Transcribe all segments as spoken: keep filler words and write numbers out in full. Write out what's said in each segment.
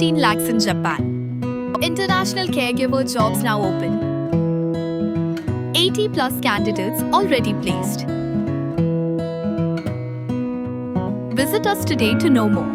Fifteen lakhs in Japan. International caregiver jobs now open. Eighty plus candidates already placed. Visit us today to know more.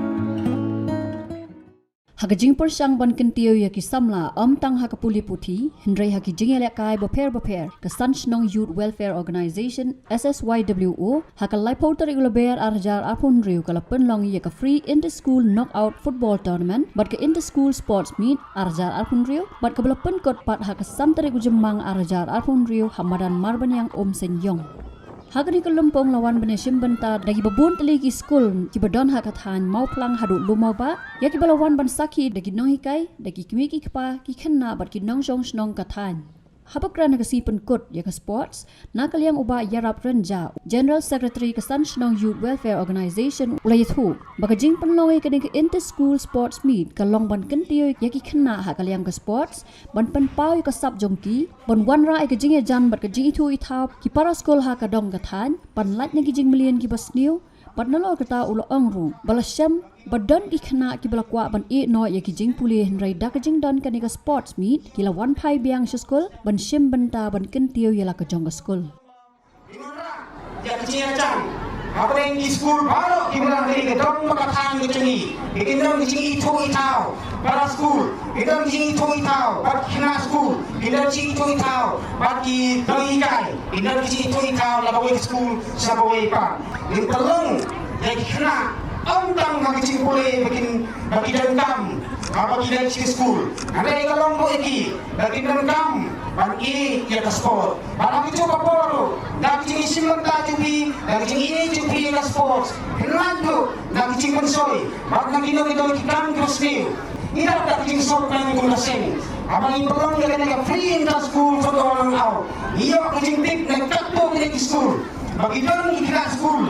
Ha ka jingpyrshang ban kyntiew ïa ki samla ym tang ha ka pule puthi, hynrei ha ki jingïalehkai bapher bapher, ka San Shnong Youth Welfare Organization, S S Y W O, ha ka laiphew tarik u Lber ar hajar arphew hynriew ka la pynlong ïa ka Free Inter School Knockout Football Tournament bad ka Inter School Sports Meet ar hajar arphew hynriew, bad kaba la pynkut pat ha ka san tarik u Jymmang ar hajar arphew hynriew ha madan Marbaniang Umseiñ Ïong. Ha kane ka lympung la wan ban ïashim bynta da kiba bun tylli ki skul kiba don ha ka thaiñ Mawphlang haduh Lum Mawbah, ïa kiba la wan ban sakhi da ki nonghikai, da ki kmie ki kpa, ki khynnah bad ki nongshong shnong ka thaiñ. Haba kren ha ka sngi pynkut ïa ka sports, na ka liang u Bah Ïarap Rynjah, General Secretary ka San Shnong Youth Welfare Organization, u la ïathuh ba ka jingpynlong ïa kane ka Inter School Sports Meet ka long ban kyntiew ïa ki khynnah ha ka liang ka sports, ban pynpaw ïa ka sap jong ki, ban wanrah ïa ka jingïajan bad ka jingithuh ithaw ki para skul ha ka dong ka thaiñ, ban lait na ki jingmlien kiba sniew, bad nalor kata u la ong ruh ba la shem ba don ki khynnah kiba la kwah ban ïeh noh ïa ki jingpule, hynrei da ka jingdon kane ka sports meet ki la wan phai biang sha skul ban shim bynta ban kyntiew ïa la ka jong ka skul. Ïa ka jingïajan hapdeng ki skul baroh kiba don ha ka dong bad ka thaiñ ka jong ngi. Ki don ki jingithuh ithaw para skul, ki don ki jingithuh ithaw bad ki khynnah skul, ki don ki jingithuh ithaw bad ki nonghikai, ki don ki jingithuh ithaw na kawei ka skul sha kawei pat. Ngi pynlong ïa ki khynnah ym tang ha ka jingpule ba kin, ba ki donkam haba ki leit sha skul. Hynrei ka long ruh ïa ki ba kin donkam ban ïeh ïa ka sport. Bad ha kajuh ka por ruh, da ka jingïashim bynta jong phi, da ka jingïeit jong phi ïa ka sports, phin lait ruh da ka jingpynshoi bad na kino kino ki kam kiba sniew. Ngi dap da ka jingsngewthuh kum ka seng. Haba ngi pynlong ïa kane ka Free Inter School Football Knockout, ngi ïoh ka jingtip na katto katne ki skul ba ki don ki khynnah skul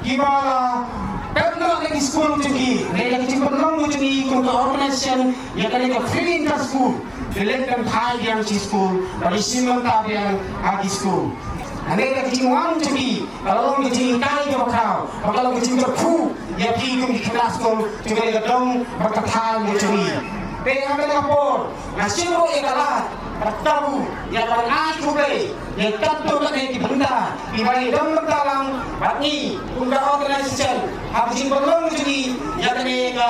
kiba la pep noh na ki skul jong ki. Dei da ka jingpynlong jong ngi kum ka organisation ïa kane ka Free Inter School, ki leit ban phai biang sha ki skul bad ïashim bynta biang ha ki skul. Hynrei da ka jingwan jong ki ka la long ka jinghikai kaba khraw bad ka long ka jingkyrkhu ïa phi kum ki khynnah skul jong kane ka dong bad ka thaiñ ka jong ngi. Te ha kane ka por nga shim ruh ïa ka lad bad kabu ïa ka ban ai khublei ïa katto katne ki bynta kiba ïadon bynta lang bad ngi kum ka organisation ha ka jingpynlong jong ngi ïa kane ka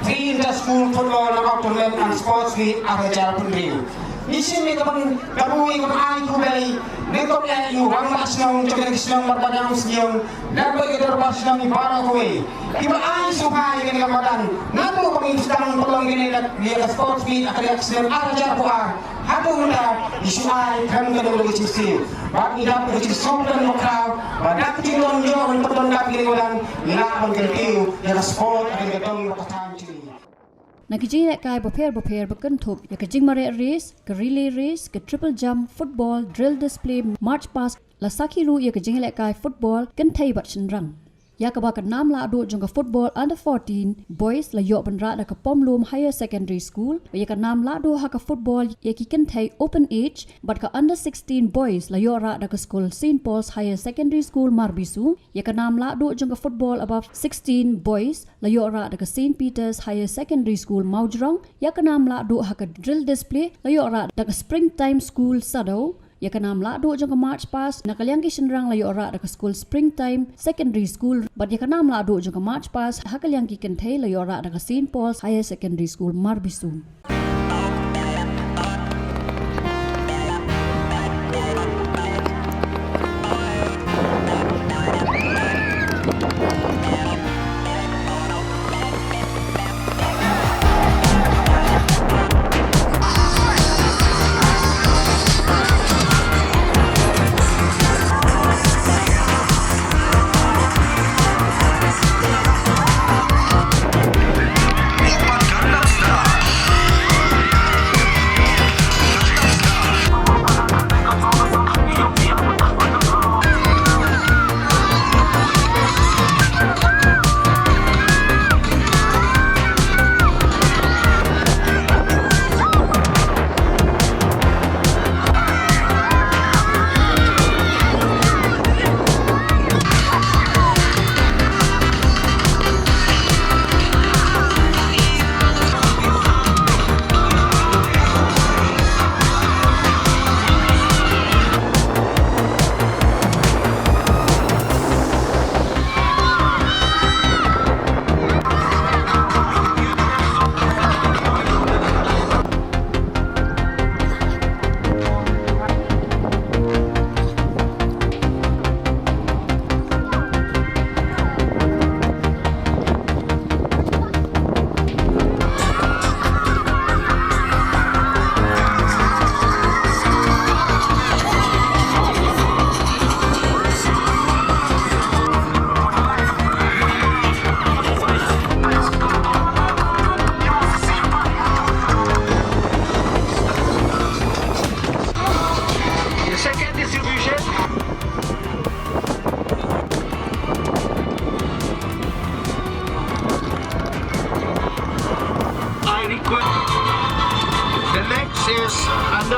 Free Inter School Football Knockout Tournament and Sports Meet ar hajar arphew hynriew. Ngi shim ïa ka ban kabu ïa ka ban ai khublei na ka bynta ïa u rangbah shnong jong kane ka shnong Marbaniang Umseiñ Ïong, na ka bynta ïa ka dorbar shnong baroh kawei kiba ai sngewbha ïa kane ka madan. Naduh ba ngi sdang pynlong kane ka, ïa ka sports meet ha kane ka snem ar hajar arphew ar haduh mynta, ngi shu ai khlem ka dong ka jingsniew. Bad ngi dap ka jingsngewthuh ba khraw ba da ka jinglong ïoh ban pyndonkam ïa kane ka madan, ngi lah ban kyntiew ïa ka sport ha kane ka dong bad ka thaiñ jong ngi. Na ki jingïalehkai bapher bapher ba kynthup ïa ka jingmareh race, ka relay race, ka triple jump, football, drill display, march past, la sakhi ruh ïa ka jingïalehkai football kynthei bad shynrang, ïa kaba ka nam lahduh jong ka football under fourteen boys la ïoh ban rah da ka Pomlum Higher Secondary School, ïa ka nam lahduh ha ka football ïa ki kynthei open age bad ka under sixteen boys la ïoh rah da ka skul Saint Paul's Higher Secondary School Marbisu, ïa ka nam lahduh jong ka football above sixteen boys la ïoh rah da ka Saint Peter's Higher Secondary School Mawjrong, ïa ka nam lahduh ha ka drill display la ïoh rah da ka Springtime School Saddew, ïa ka nam lahduh jong ka march past na ka liang ki shynrang la ïoh rah da ka skul Springtime Secondary School, bad ïa ka nam lahduh jong ka march past ha ka liang ki kynthei la ïoh rah da ka Saint Paul's Higher Secondary School Marbisu. The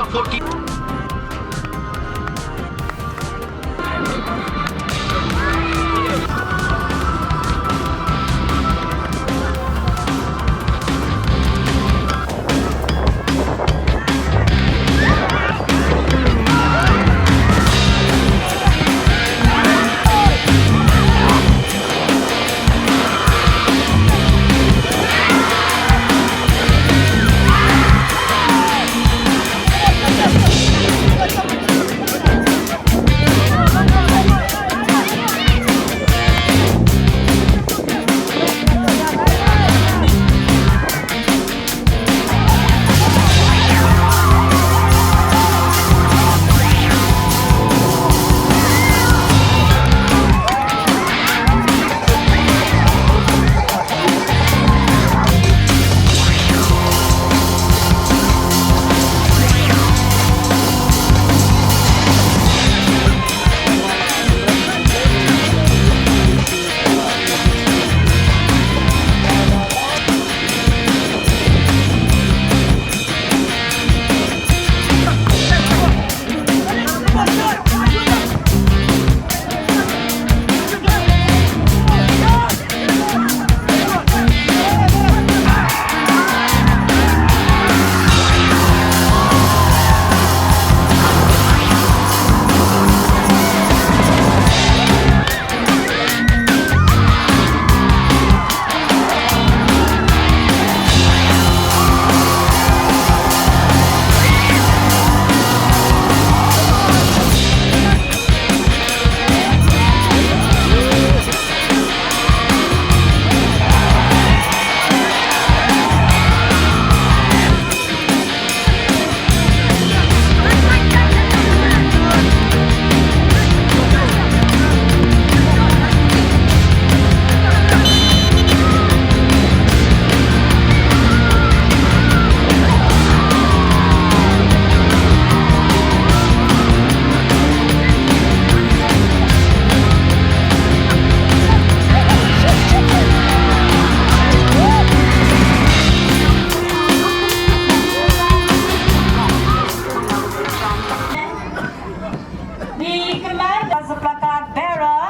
commander as the placard bearer,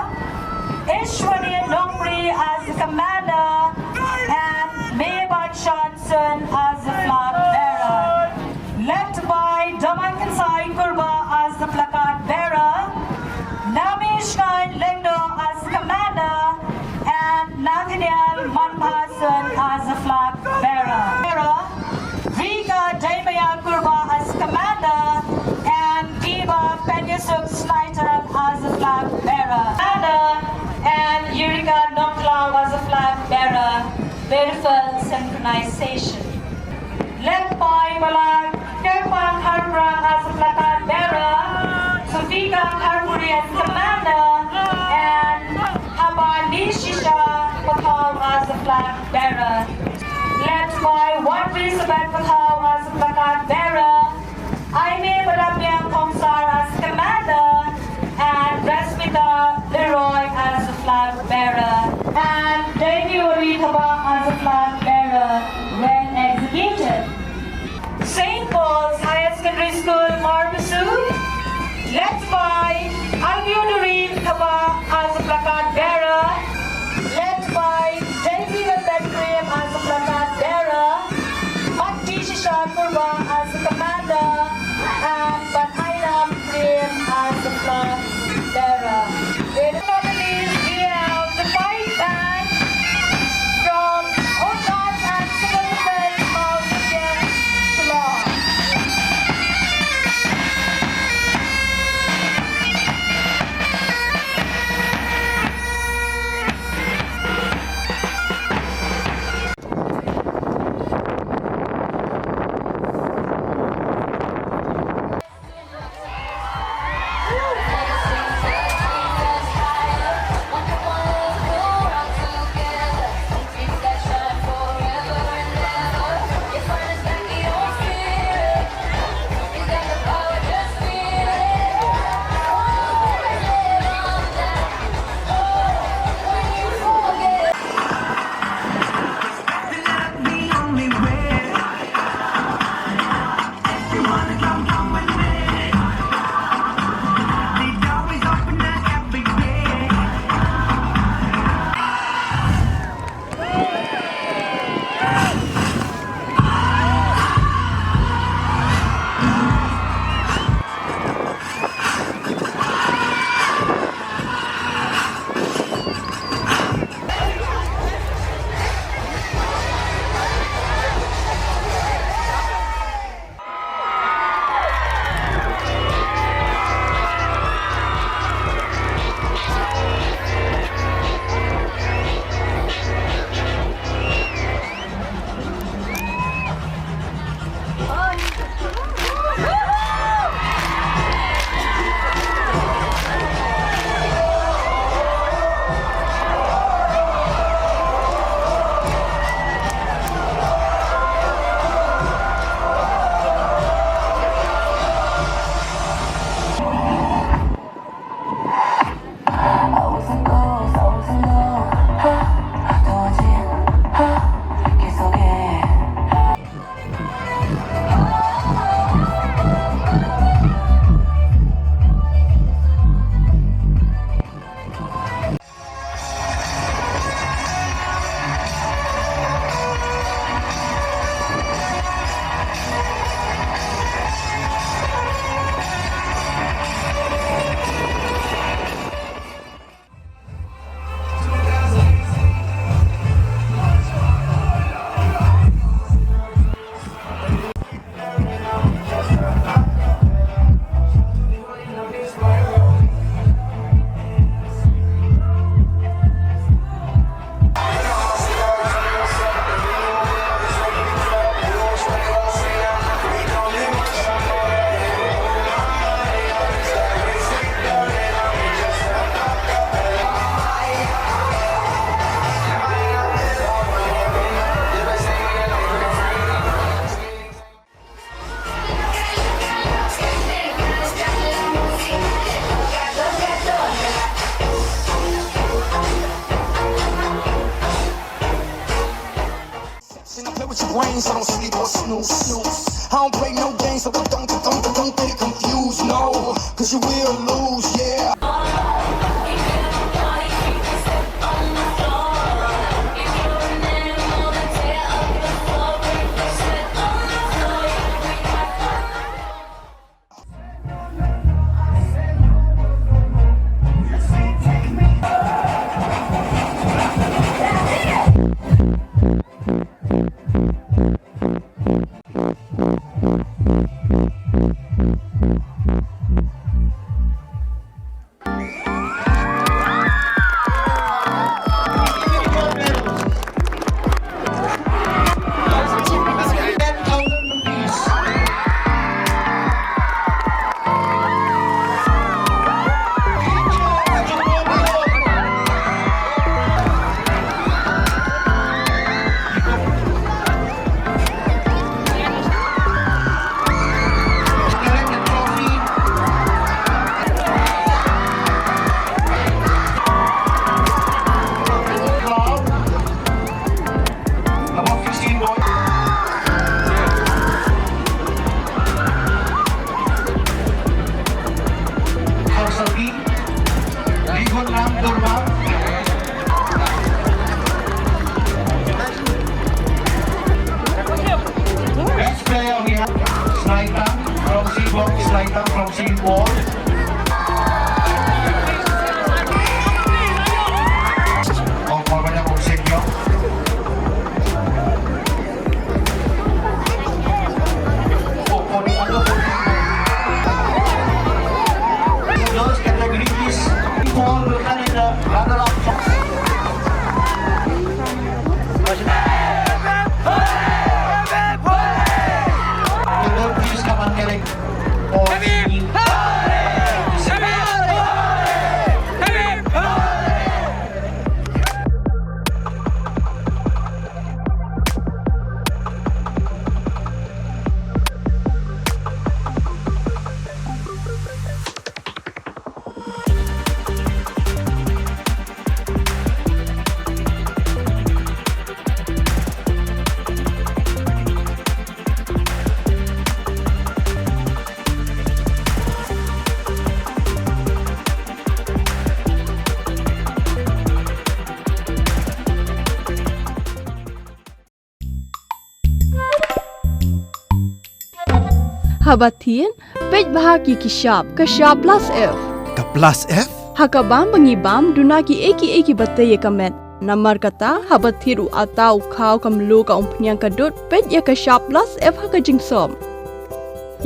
Ishwari Nongri as the commander, and Mayor Johnson as the flag bearer. Led by Domang Khynsai Kurbah as the placard bearer, Nami Shngaiñ Lyngdoh as commander, and Nathaniel Manphasen as the flag bearer. Rika Deimaia Kurbah as commander, and Kiba Penyasuk Snaital as the flag bearer. Commander, and Yurika Nongkhlaw as the flag bearer. Beautiful synchronization. Led by Bala Kyrpang Kharpura as the placard bearer, Sufika Kharpuri as commander, and Haba Nishisha Pathaw as the flag bearer. Led by Wanvi Sabet Pathaw as the placard bearer, Aimee Badamliang Khongsar as commander, and Rasmita Leroy as the flag bearer, and Devi Ori Thabah as the flag bearer when executed. Saint Paul's Higher Secondary School, Marmasu, led by Alvio Doreen Thabah as the placard bearer, led by Devi Wetbet Krim as the placard bearer, Mati Shisha And I play with your brains, I don't sleep or snooze, snooze. I don't play no games, so don't, don't, don't, don't get it confused, no. Cause you will lose, yeah. Above sixteen boys. Saraswati, Ligonram Durma. Next player we have Slaitang from C block, Slaitang from C four. Oh, Paul banyak boxing yo. Oh, Paul di mana? Those categories, Paul will come in the runner-up. Please come and collect. Haba thied, peit bha ki ki shap, ka shap plus F. Ka plus F? Ha ka bam ba ngi bam, duna ki ei ki ei kiba tei ïa ka met. Namar kata, haba thied u atta u khaw ka mluh ka umphniang ka dud, peit ïa ka shap plus F ha ka jingsop.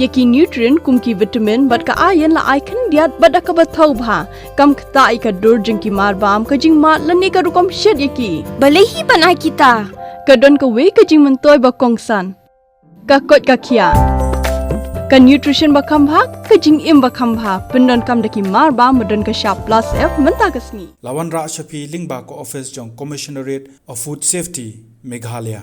Ïa ki nutrient kum ki vitamin bad ka iron la ai khyndiat bad da kaba thaw bha. Kam ktah ïa ka dur jong ki mar bam, ka jingmad lane ka rukom shet ïa ki. Balei hi ban ai kita? Ka don kawei ka jingmyntoi ba kongsan. Ka koit ka khiah. Ka nutrition ba kham bha, ka jingim ba kham bha. Pyndonkam da ki mar bam ba don ka shap plus F mynta ka sngi. La wanrah sha phi lyngba ka office jong Commissionerate of Food Safety, Meghalaya.